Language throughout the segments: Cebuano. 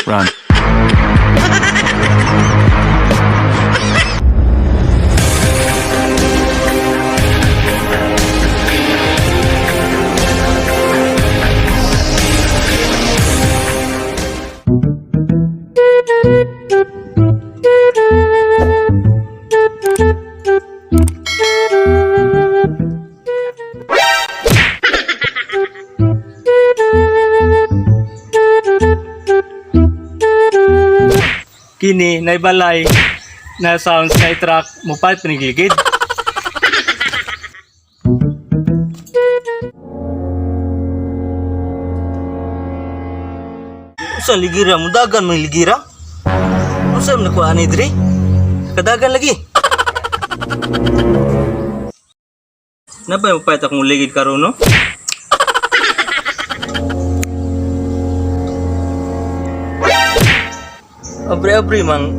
Run. Kini naibalay na sounds na truck mo pa pinigligid. Usa ligira mo dagan may ligira? Usa man nakuha ani diri? Kadagan lagi. Nabay mo payat akong ligid karon, no? Abre-abre mang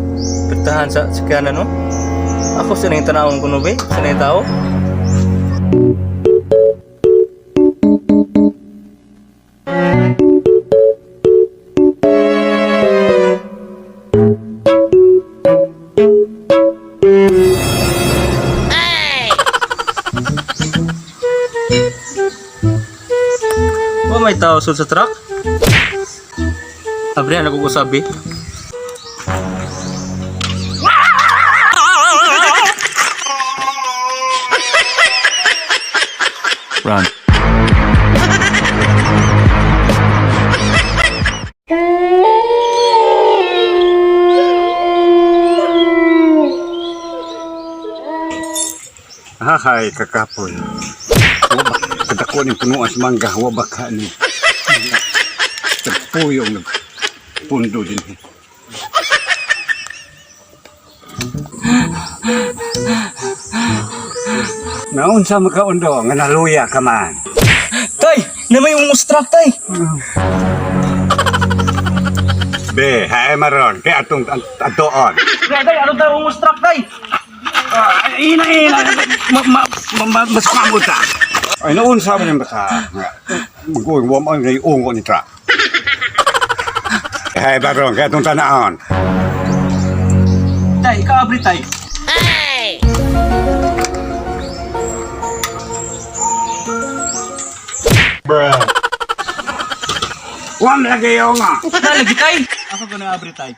pertahan sa sakyanan, no? Ako sa nang tanawon ko, no, be? Sa nang tao? Wa may tao sul sa truck? Abre, ano ko sabi? Run. Hahay, kakapoy. Wabak, kadako ni punuan sa mangga, wabak ka ni. Tagpuyong nagpundo din. Naunsa makaundo nga naluya ka man. Tay! Na may ungos truck, tay! Be, hae maron, kay atong adoon. Tay, ano tayo ungos truck, tay? Ina ina, ma ma ma mas ta. Ay naunsa man yung baka. Maguwang wa man kay ungo ni tra. Hae baron, kay atong tanaon. Tay, ikaabri, tay. Wa man lagi nga. Nalagi, tay! Ako ko na abri, tay.